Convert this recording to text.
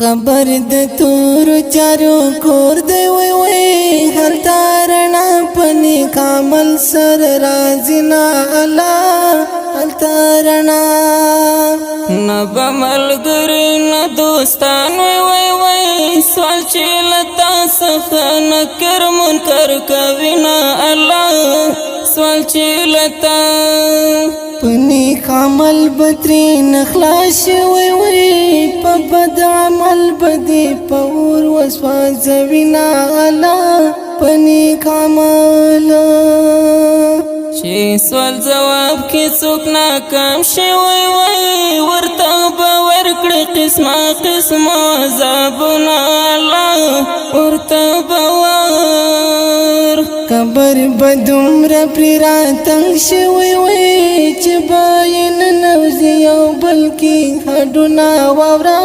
قبر د تور چارو کور دی، وی وی، هلته رڼا په نیک عمل سره راځي نه الله، هلته رڼا. نه به ملګري نه دوستان، وی وی وی، سوال چې لتا څخه نکر منکر کوي نه الله، سوال چې لتا. په نیک عمل به ترې خلاص وي وي، په بد عمل به دې په اور وسوځوي نه الله، په نیک عمل. چې سوال جواب کې څوک ناکام شي، وای وای، ورته به ورکړي قسمه قسمه عذابونه الله، ورته به ور. قبر به دومره پرې راتنګ شي، وی وی، چې به یې ننوځي یو بل کې هډونه واوره.